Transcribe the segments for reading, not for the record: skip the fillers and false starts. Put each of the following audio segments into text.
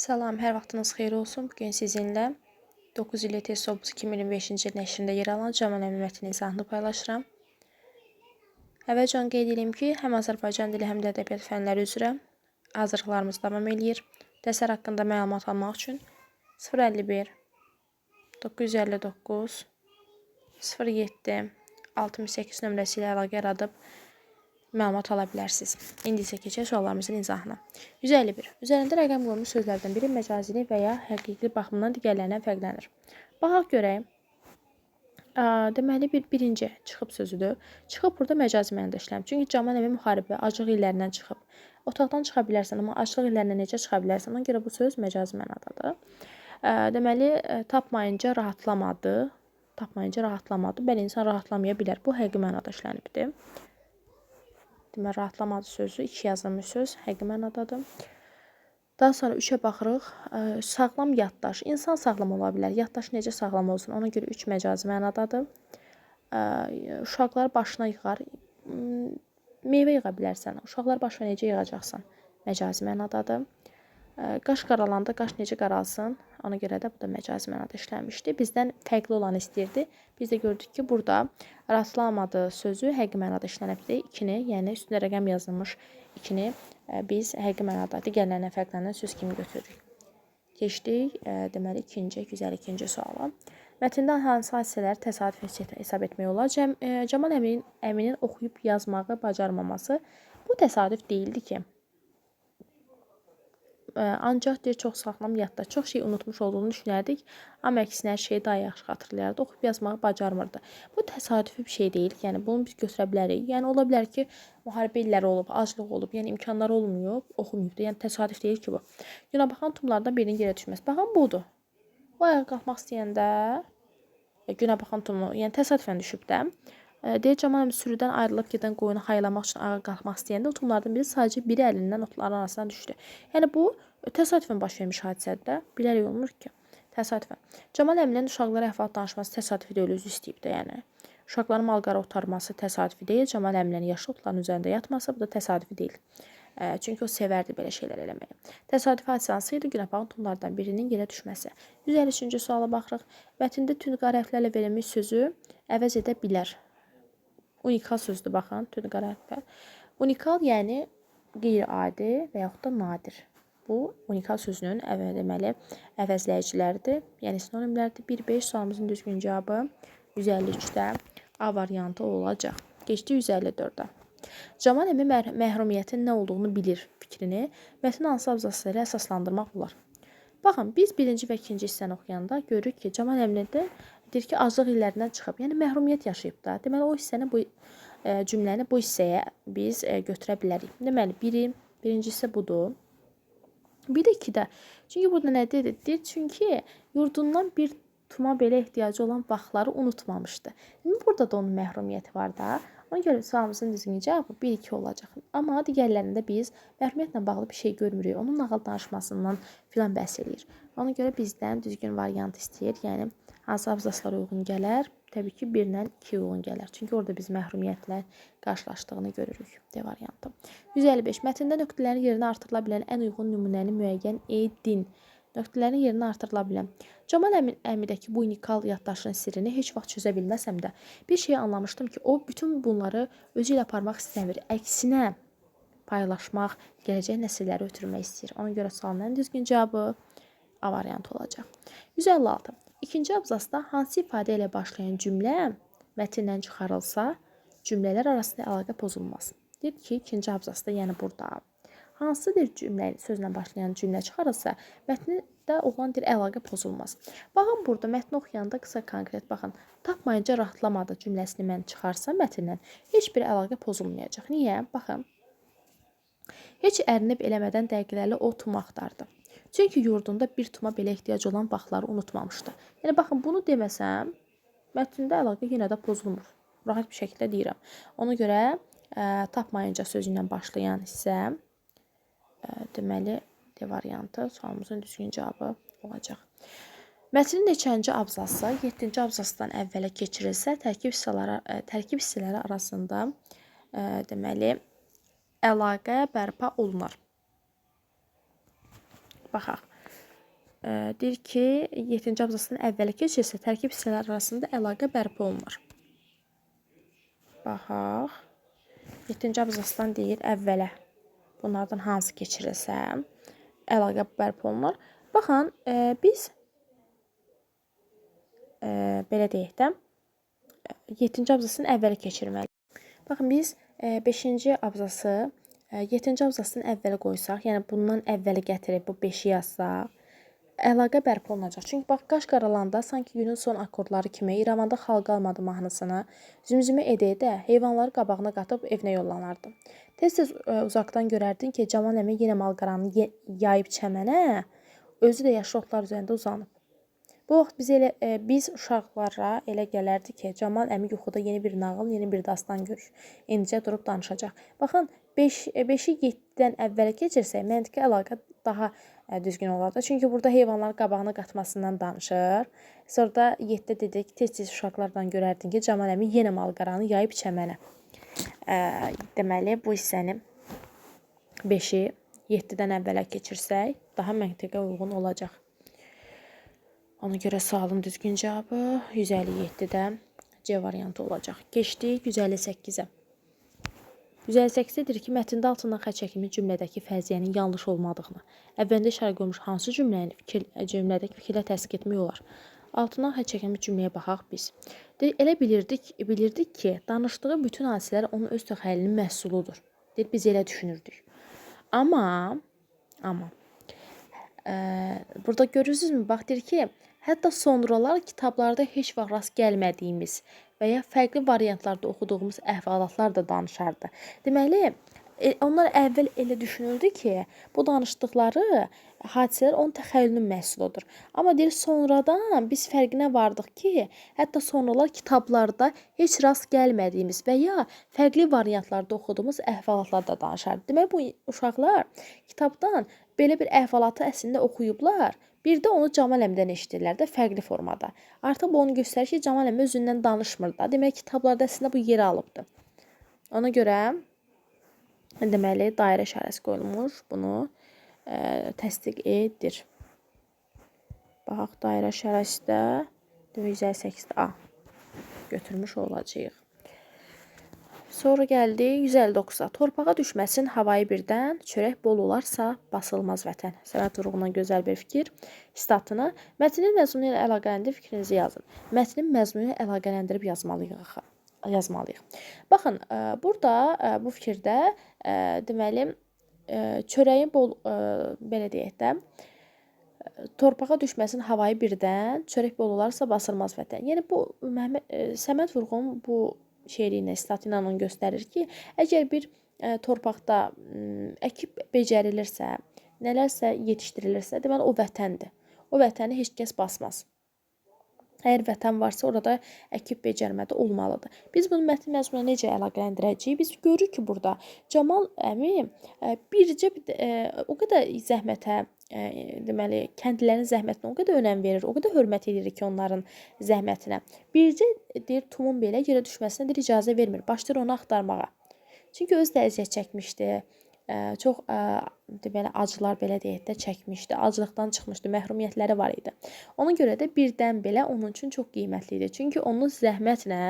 Salam, hər vaxtınız xeyir olsun. Bu gün sizinlə 9 illik test sobus 2025-ci il nəşrində yer alan Camal əmi mətnin izahını paylaşıram. Əvvəlcə onu qeyd edeyim ki, həm Azərbaycan dili, həm də ədəbiyyat fənləri üzrə hazırlıqlarımız davam eləyir. Dərslər haqqında məlumat almaq üçün 051 959 07 68 nömrəsi ilə əlaqə yaradıb məlumat ala bilərsiniz. İndi isə keçək suallarımızın izahına. 151. Üzərində rəqəm qoyulmuş sözlərdən biri məcazilik və ya həqiqi baxımdan digərlərindən fərqlənir. Baxaq görək. Deməli birinci çıxıb sözüdür. Çıxıb burada məcazi mənada işlənib. Çünki Camal əmi müharibə, aclıq illərindən çıxıb. Otaqdan çıxa bilərsən, amma aclıq illərindən necə çıxa bilərsən? Ona görə bu söz məcazi mənadadır. Deməli, tapmayınca rahatlamadı. Tapmayınca rahatlamadı. Bəli, insan rahatlamaya bilər. Bu həqiqi mənada işlənibdir. Deməli, rahatlamadı sözü iki yazılmış söz həqiqi mənadadır. Daha sonra 3-ə baxırıq. Sağlam yaddaş. İnsan sağlam ola bilər. Yaddaş necə sağlam olsun? Ona görə 3 məcazi mənadadır. Uşaqlar başına yığar. Meyvə yığa bilərsən. Uşaqlar başına necə yığacaqsan? Məcazi mənadadır. Qaş qaralanda qaş necə qaralsın? Ona görə də bu da məcazi mənada işlənmişdi. Bizdən fərqli olanı istəyirdi. Biz də gördük ki, burada rastlamadı sözü həqiqi mənada işlənibdir. 2-ni, yəni üstündə rəqəm yazılmış 2-ni biz həqiqi mənada digərlərindən fərqlənən söz kimi götürürük. Keçdik, deməli, ikinci, 152-ci suala. Mətndə hansı hadisələri təsadüf hesab etmək olar? Camal əminin oxuyub yazmağı bacarmaması bu təsadüf deyildi ki. Ancaq deyir, çox sağlam yadda, çox şey unutmuş olduğunu düşünərdik, amma əksinə hər şeyi daha yaxşı xatırlayardı, oxuyub yazmağı bacarmırdı. Bu təsadüfi bir şey deyil, yəni bunu biz götürə bilərik. Yəni ola bilər ki, müharibə illəri olub, aclıq olub, yəni imkanlar olmayıb, oxumayıb da. Yəni təsadüf deyil ki bu. Günəbaxan tumlardan birinin yerə düşməsi. Baxın budur. O ayağa qalxmaq istəyəndə günəbaxan tumu, yəni təsadüfən düşüb də. Deyir, Camal əmi sürüdən ayrılıb gedən qoyunu haylamaq üçün ayağa qalxmaq istəyəndə o tumlardan biri sadəcə biri əlindən otların arasından düşdü. Yəni bu təsadüfən baş vermiş hadisədir də. Bilərək olmur ki. Təsadüfən. Camal əminin uşaqlara əhvalat danışması təsadüfi deyil, özü istəyib də yəni. Uşaqların mal-qara otarması təsadüfi deyil. Camal əminin yaşlı otların üzərində yatması bu da təsadüfi deyil. Çünki o sevərdi belə şeylər eləməyi. Təsadüfi hadisə hansı idi? Günəbaxan tumlardan birinin yerə düşməsi. 153-cü suala baxırıq. Mətndə tünd qara hərflərlə verilmiş sözü əvəz edə bilər. Unikal sözdür, baxın, tünd qara hərflər. Unikal, yəni qeyri-adi və yaxud da nadir. Bu, unikal sözünün deməli, əvəzləyiciləridir, yəni sinonimlərdir. 1-5 sualımızın düzgün cavabı 153-də A variantı olacaq. Keçdik 154-ə. Camal əmi məhrumiyyətin nə olduğunu bilir fikrini mətnin hansı abzası ilə əsaslandırmaq olar? Baxın, biz birinci və ikinci hissəni oxuyanda görürük ki, Camal əminin də deyir ki, aclıq illərindən çıxıb, yəni məhrumiyyət yaşayıb da. Deməli, o hissəni, bu cümləni bu hissəyə biz götürə bilərik. Deməli, birinci hissə budur. Bir də ikidə. Çünki burada nə deyir? Deyir, çünki yurdundan bir tuma belə ehtiyacı olan vaxtları unutmamışdı. İndi burada da onun məhrumiyyəti var da. Ona görə sualımızın düzgün cavabı 1-2 olacaq. Amma digərlərində biz məhrumiyyətlə bağlı bir şey görmürük. Onun nağıl danışmasından filan bəhs eləyir. Ona görə bizdən düzgün variant istəyir. Yəni, hansı abzaslara uyğun gələr? Təbii ki, 1 ilə 2 uyğun gələr. Çünki orada biz məhrumiyyətlə qarşılaşdığını görürük. D variantı. 155. Mətndə nöqtələrin yerinə artırıla bilən ən uyğun nümunəni müəyyən edin. Nöqtələrin yerinə artırıla bilən. Camal əmidəki bu unikal yaddaşın sirrini heç vaxt çözə bilməsəm də bir şeyi anlamışdım ki, o bütün bunları özü ilə aparmaq istəmir. Əksinə paylaşmaq, gələcək nəsilləri ötürmək istəyir. Ona görə sualın ən düzgün cavabı A variantı olacaq. 156. İkinci abzasda hansı ifadə ilə başlayan cümlə mətndən çıxarılsa, cümlələr arasında əlaqə pozulmaz. Deyir ki, ikinci abzasda, yəni burada hansı bir cümlə, sözlə başlayan cümlə çıxarılsa, mətndə olan bir əlaqə pozulmaz. Baxın, burada mətni oxuyanda qısa konkret baxın. Tapmayınca rahatlamadı cümləsini mən çıxarsam mətndən heç bir əlaqə pozulmayacaq. Niyə? Baxın. Heç ərinib eləmədən dəqiqələrlə o tumu axtardı. Çünki yurdunda bir tuma belə ehtiyacı olan vaxtları unutmamışdı. Yəni, baxın, bunu deməsəm, mətndə əlaqə yenə də pozulmur. Rahat bir şəkildə deyirəm. Ona görə tapmayınca sözü ilə başlayan hissə, deməli, D variantı sualımızın düzgün cavabı olacaq. Mətnin neçənci abzası 7-ci abzasdan əvvələ keçirilsə, tərkib hissələri arasında deməli, əlaqə bərpa olunar. Baxaq. Deyir ki, 7-ci abzasdan əvvələ keçirsə, tərkib hissələr arasında əlaqə bərpa olunur. Baxaq. 7-ci abzasdan deyir əvvələ. Bunlardan hansı keçirilsə, əlaqə bərpa olunur. Baxın, biz belə deyək də, 7-ci abzasını əvvələ keçirməliyik. Baxın, biz 5-ci abzası 7-ci abzasını əvvələ qoysaq, yəni bundan əvvələ gətirib bu 5-i yazsaq, əlaqə bərpa olunacaq. Çünki bax, qaş qaralanda sanki günün son akordları kimi İrəvanda xal qalmadı mahnısını zümzümə edə-edə heyvanları qabağına qatıb evinə yollanardı. Tez-tez uzaqdan görərdin ki, Camal əmi yenə malqaranı yayıb çəmənə, özü də yaşıl otlar üzərində uzanıb. Bu vaxt biz uşaqlara elə gələrdi ki, Camal əmi yuxuda yeni bir nağıl, yeni bir dastan görür. İndicə durub danışacaq. Baxın, 5-i 7-dən əvvələ keçirsək, məntiqi əlaqə daha düzgün olardı. Çünki burada heyvanları qabağına qatmasından danışır. Sonra da 7-də dedik, tez-tez uşaqlardan görərdin ki, Camal əmi yenə malqaranı yayıb çəmənə. Deməli, bu hissəni 5-i 7-dən əvvələ keçirsək, daha məntiqə uyğun olacaq. Ona görə sualın düzgün cavabı 157-də C variantı olacaq. Keçdik 158-ə. 158-də deyir ki, mətndə altından xətt çəkilmiş cümlədəki fərziyyənin yanlış olmadığını, əvvəlində işarə qoyulmuş hansı cümləni cümlədəki fikirlə təsdiq etmək olar? Altından xətt çəkilmiş cümləyə baxaq biz. Deyir, elə bilirdik ki, danışdığı bütün hadisələr onun öz təxəyyülünün məhsuludur. Deyir, biz elə düşünürdük. Amma burada görürsünüzmü? Bax, deyir ki, hətta sonralar kitablarda heç vaxt rast gəlmədiyimiz və ya fərqli variantlarda oxuduğumuz əhvalatlar da danışardı. Deməli, onlar əvvəl elə düşünürdü ki, bu danışdıqları hadisələr onun təxəyyülünün məhsuludur. Amma deyir, sonradan biz fərqinə vardıq ki, hətta sonralar kitablarda heç rast gəlmədiyimiz və ya fərqli variantlarda oxuduğumuz əhvalatlar da danışardı. Deməli, bu uşaqlar kitabdan belə bir əhvalatı əslində oxuyublar. Bir də onu Camal əmidən eşidirlər də fərqli formada. Artıq bu onu göstərir ki, Camal əmi özündən danışmır da. Deməli, kitablarda əslində bu yeri alıbdır. Ona görə deməli, dairə işarəsi qoyulmuş, bunu təsdiq edir. Baxaq, dairə işarəsi də 158-də A götürmüş olacağıq. Sonra gəldik 159-a. Torpağa düşməsin havayı birdən, çörək bol olarsa basılmaz vətən. Səməd Vurğundan gözəl bir fikir. Statını mətnin məzmunu ilə əlaqələndirib fikrinizi yazın. Mətnin məzmunu ilə əlaqələndirib yazmalıyıq. Baxın, burada bu fikirdə deməli, çörəyin bol, belə deyək də, torpağa düşməsin havayı birdən, çörək bol olarsa basılmaz vətən. Yəni bu Səməd Vurğun bu şeiri ilə, statı ilə onu göstərir ki, əgər bir torpaqda əkib becərilirsə, nələrsə yetişdirilirsə, deməli o vətəndir. O vətəni heç kəs basmaz. Əgər vətən varsa, orada əkib becərmə də olmalıdır. Biz bunu mətn məzmununa necə əlaqələndirəcəyik? Biz görürük ki, burada Camal əmi bircə o qədər zəhmətə, deməli, kəndlilərin zəhmətinə o qədər önəm verir, o qədər hörmət edir ki, onların zəhmətinə. Bircə deyir, tumun belə yerə düşməsinə deyir, icazə vermir. Başlayır onu axtarmağa. Çünki özü də əziyyət çəkmişdi. Çox deməli, acılar belə deyək də çəkmişdi. Aclıqdan çıxmışdı, məhrumiyyətləri var idi. Ona görə də birdən belə onun üçün çox qiymətli idi. Çünki onu zəhmətlə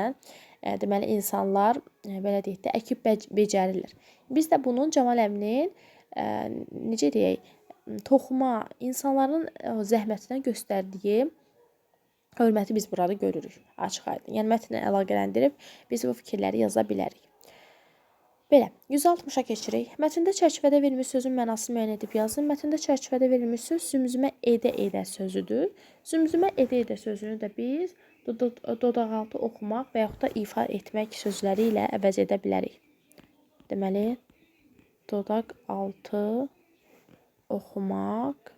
deməli, insanlar belə deyək də əkib becərirlər. Biz də bunun Camal əminin necə deyək, toxuma, insanların zəhmətinə göstərdiyi hörməti biz burada görürük açıq-aydın. Yəni mətnlə əlaqələndirib biz bu fikirləri yaza bilərik. Belə, 160-a keçirik. Mətndə çərçivədə verilmiş sözün mənasını müəyyən edib yazın. Mətndə çərçivədə verilmiş söz zümzümə edə-edə sözüdür. Zümzümə edə-edə sözünü də biz dodaqaltı oxumaq və yaxud da ifa etmək sözləri ilə əvəz edə bilərik. Deməli, dodaqaltı oxumaq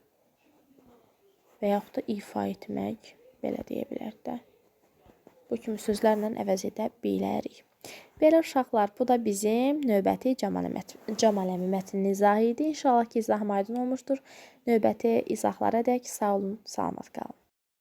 və yaxud da ifa etmək, belə deyə bilərik də. Bu kimi sözlərlə əvəz edə bilərik. Belə uşaqlar, bu da bizim növbəti Camal əmi mətninin izahı idi. İnşallah ki, izahım aydın olmuşdur. Növbəti izahlara dək sağ olun, salamat qalın.